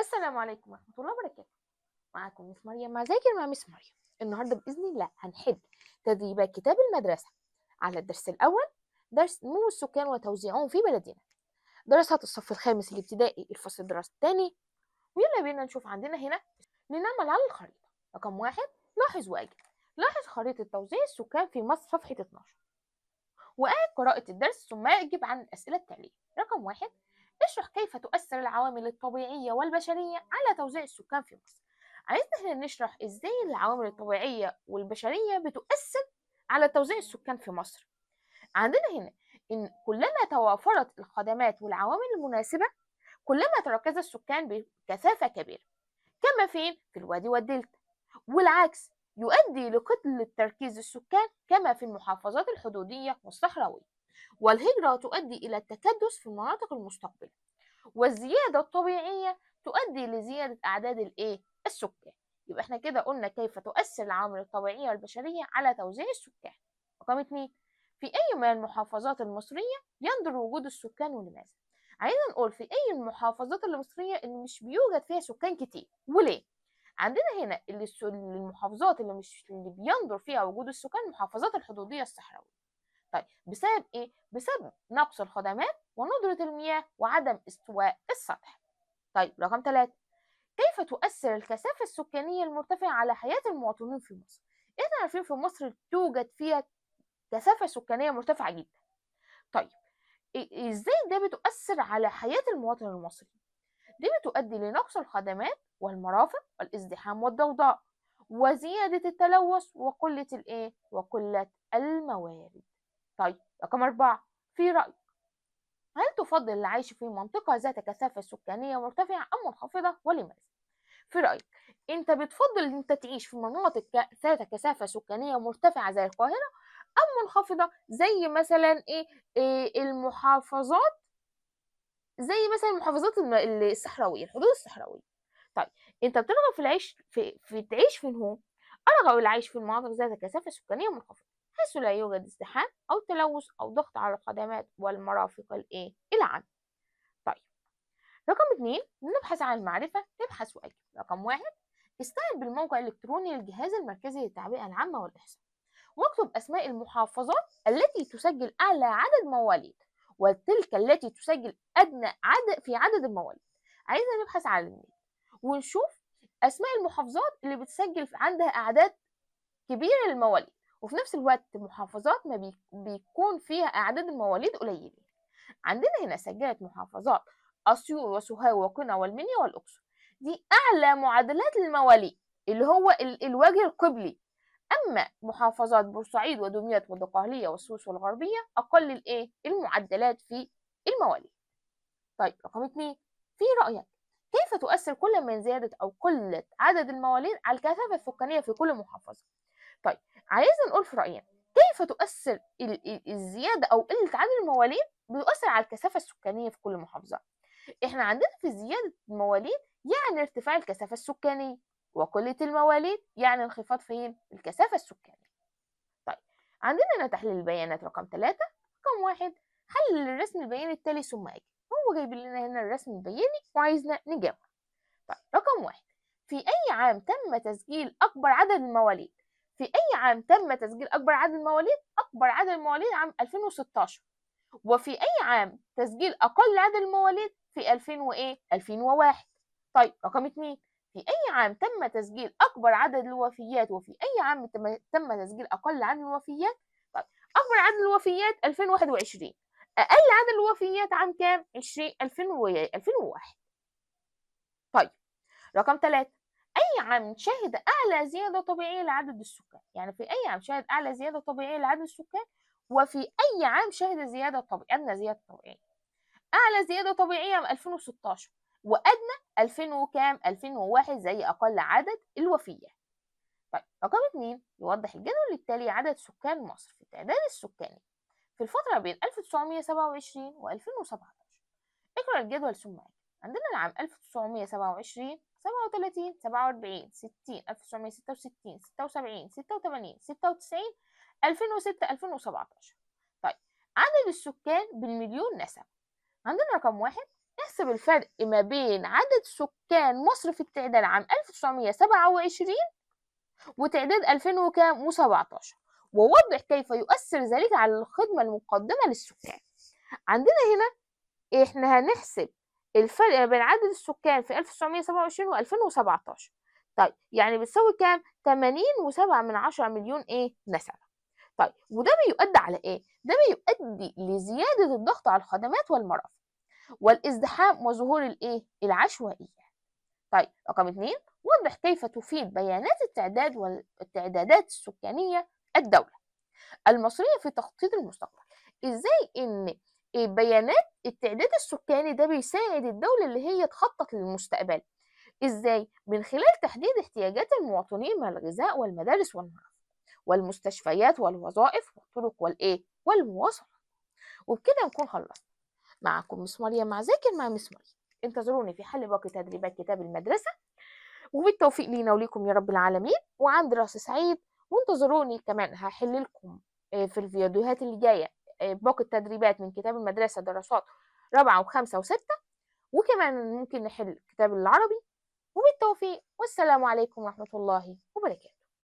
السلام عليكم ورحمة الله وبركاته. معاكم مس مريم مع ذاكر مع مس مريم. النهارده بإذن الله هنحل تدريبات كتاب المدرسة على الدرس الأول، درس نمو السكان وتوزيعهم في بلدنا، دراسات الصف الخامس الابتدائي الفصل الدراسي الثاني. ويلا بينا نشوف عندنا هنا لنعمل على الخريطة. رقم 1، لاحظ وأجب. لاحظ خريطة توزيع السكان في مصر صفحة 12، وأعد قراءة الدرس ثم أجب عن الأسئلة التالية. رقم 1، اشرح كيف تؤثر العوامل الطبيعية والبشرية على توزيع السكان في مصر. عايزنا احنا نشرح ازاي العوامل الطبيعية والبشرية بتؤثر على توزيع السكان في مصر. عندنا هنا ان كلما توافرت الخدمات والعوامل المناسبة كلما تركز السكان بكثافة كبيرة، كما فين؟ في الوادي والدلتا، والعكس يؤدي لقلة تركيز السكان كما في المحافظات الحدودية والصحراوية. والهجرة تؤدي إلى التكدس في المناطق المستقبلة، والزيادة الطبيعية تؤدي لزيادة أعداد الإيه؟ السكان. يبقى احنا كده قلنا كيف تؤثر العوامل الطبيعية والبشرية على توزيع السكان. رقم 2، في أي من المحافظات المصرية يندر وجود السكان ولماذا؟ عايزين نقول في أي المحافظات المصرية اللي مش بيوجد فيها سكان كتير وليه؟ عندنا هنا اللي المحافظات اللي مش اللي بيندر فيها وجود السكان المحافظات الحدودية الصحراوية. طيب بسبب ايه؟ بسبب نقص الخدمات وندرة المياه وعدم استواء السطح. طيب رقم 3، كيف تؤثر الكثافة السكانية المرتفعة على حياة المواطنين في مصر؟ احنا عارفين في مصر توجد فيها كثافة سكانية مرتفعة جدا. طيب ازاي ده بتؤثر على حياة المواطن المصري؟ دي بتؤدي لنقص الخدمات والمرافق والازدحام والضوضاء وزيادة التلوث وقلة الايه؟ وقلة الموارد. طيب رقم 4، في رأيك هل تفضل العيش في منطقة ذات كثافة سكانية مرتفعة أم منخفضة ولماذا؟ في رأيك أنت بتفضل أن أنت تعيش في مناطق ذات كثافة سكانية مرتفعة زي القاهرة أم منخفضة زي مثلا إيه المحافظات، زي مثلا المحافظات الصحراوية، الحدود الصحراوية. طيب أنت بترغب في العيش في تعيش فين هو؟ أرغب العيش في المناطق ذات كثافة سكانية منخفضة حيث لا يوجد ازدحام أو تلوث أو ضغط على الخدمات والمرافق الإيه؟ العامة. طيب رقم 2، نبحث عن المعرفة، نبحث وأجب. رقم 1، استعن بالموقع الإلكتروني للجهاز المركزي للتعبئة العامة والإحصاء واكتب أسماء المحافظات التي تسجل أعلى عدد مواليد وتلك التي تسجل أدنى عدد في عدد المواليد. عايزنا نبحث على النت ونشوف أسماء المحافظات اللي بتسجل عندها أعداد كبيرة للمواليد، وفي نفس الوقت محافظات ما بيكون فيها أعداد المواليد قليلين. عندنا هنا سجلت محافظات أسيوط وسوهاج وقنا والمنيا والأقصر، دي أعلى معدلات المواليد اللي هو الوجه القبلي. أما محافظات بورسعيد ودمياط والدقهلية والسويس والغربية أقل الإيه؟ المعدلات في المواليد. طيب رقم 2، في رأيك كيف تؤثر كل من زيادة أو قلة عدد المواليد على الكثافة السكانية في كل محافظة؟ طيب عايزنا نقول في رأينا كيف تؤثر الزيادة أو قلة عدد المواليد بتؤثر على الكثافة السكانية في كل محافظة. إحنا عندنا في زيادة المواليد يعني ارتفاع الكثافة السكانية، وقلة المواليد يعني انخفاض فين؟ الكثافة السكانية. طيب عندنا هنا تحليل البيانات رقم 3. رقم 1، حلل الرسم البياني التالي ثم أجب. هو جايب لنا هنا الرسم البياني وعايزنا نجاوب. طيب رقم 1، في أي عام تم تسجيل أكبر عدد المواليد؟ في أي عام تم تسجيل أكبر عدد المواليد؟ أكبر عدد المواليد عام 2016. وفي أي عام تسجيل أقل عدد المواليد؟ في 2001. طيب رقم 2، في أي عام تم تسجيل أكبر عدد الوفيات وفي أي عام تم تسجيل أقل عدد الوفيات؟ طيب أكبر عدد الوفيات 2021، أقل عدد الوفيات عام كام؟ 2001. طيب رقم 3، أي عام شهد أعلى زيادة طبيعية لعدد السكان؟ يعني في أي عام شهد أعلى زيادة طبيعية لعدد السكان وفي أي عام شهد زيادة طبيعية أدنى زيادة طبيعية؟ أعلى زيادة طبيعية عام 2016 وأدنى 2000 وكام؟ 2001 زي أقل عدد الوفيات. طيب رقم 2، يوضح الجدول التالي عدد سكان مصر في التعداد السكاني في الفترة بين 1927 و 2017. اقرأ الجدول ثم أجب. عندنا العام 1927 37 47 60 1966 76 86 96 2006 2017. طيب عدد السكان بالمليون نسمة. عندنا رقم 1، احسب الفرق ما بين عدد سكان مصر في التعداد عام 1927 وتعداد 2017، ووضح كيف يؤثر ذلك على الخدمة المقدمة للسكان. عندنا هنا احنا هنحسب الفرق ما بين عدد السكان في 1927 و 2017. طيب يعني بتساوي كام؟ 80.7 مليون ايه؟ نسمة. طيب وده بيؤدي على ايه؟ ده بيؤدي لزيادة الضغط على الخدمات والمرافق والازدحام وظهور الايه؟ العشوائية. طيب رقم 2، وضح كيف تفيد بيانات التعداد والتعدادات السكانية الدولة المصرية في تخطيط المستقبل. ازاي ان بيانات التعداد السكاني ده بيساعد الدولة اللي هي تخطط للمستقبل؟ ازاي؟ من خلال تحديد احتياجات المواطنين من الغذاء والمدارس والمرافق والمستشفيات والوظائف والطرق والايه؟ والمواصلات. وبكده نكون خلصنا. معكم مس مريم مع ذاكر مع مس مريم. انتظروني في حل باقي تدريبات كتاب المدرسة، وبالتوفيق لينا وليكم يا رب العالمين، وعن دراسة سعيد. وانتظروني كمان هحل لكم في الفيديوهات اللي جاية باقي التدريبات من كتاب المدرسة دراسات 4 و5 و6، وكمان ممكن نحل كتاب العربي. وبالتوفيق، والسلام عليكم ورحمة الله وبركاته.